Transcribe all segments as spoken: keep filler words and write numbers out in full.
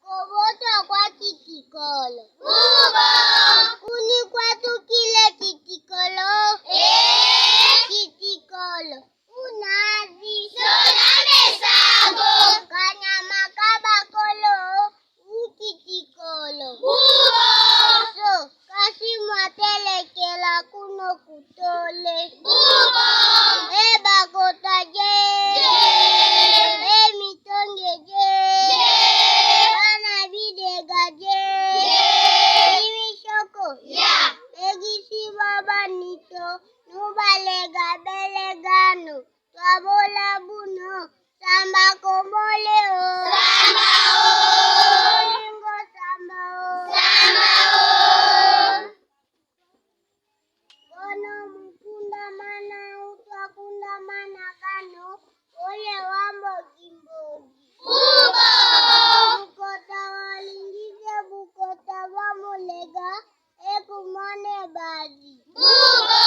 Kobotwa kwa Kitikolo. Bubo! Kuni kwatukile Kitikolo. Eh? Kitikolo. Unazi. Sona mesago. Kanyama ka bakolo. U Kitikolo. Bubo! So, kasi mwatelekela kuno ku tole. Bubo! E bakota je. Je. E mitonge je. Je. Bana bidega je. Je. Imisoko. Ya. Begisi baba nito. Nubalega belegano. Twabola buno. Samba komole o. Samba o. Lingo samba o. Samba o. Kono mukundamana utwakundamana kano, ole wa mbogi mbogi. Bubo! Bukota walingise bukota bwa mulega, e kumane badi. Bubo!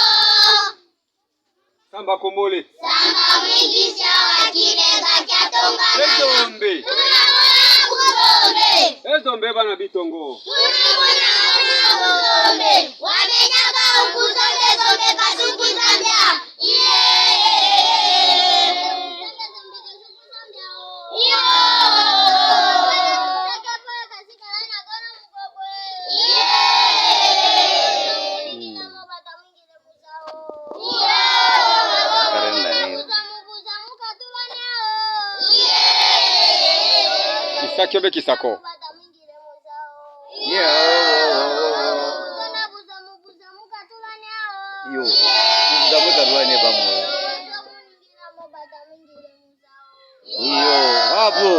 Samba komole. Samba mwingi sia wa kilega kia Tonga. Ezombe. Tuna mona ku Zombe. Ezombe bana bitongo. Tuna mona mona ku Zombe. Wamenyaka ku Zombe, Zombe kasuku Zambia. Iye. Iyo. Iye. Kisa kio be kisa ko. Yo, mubuzamu kalwane bamwe. Iyo, habu.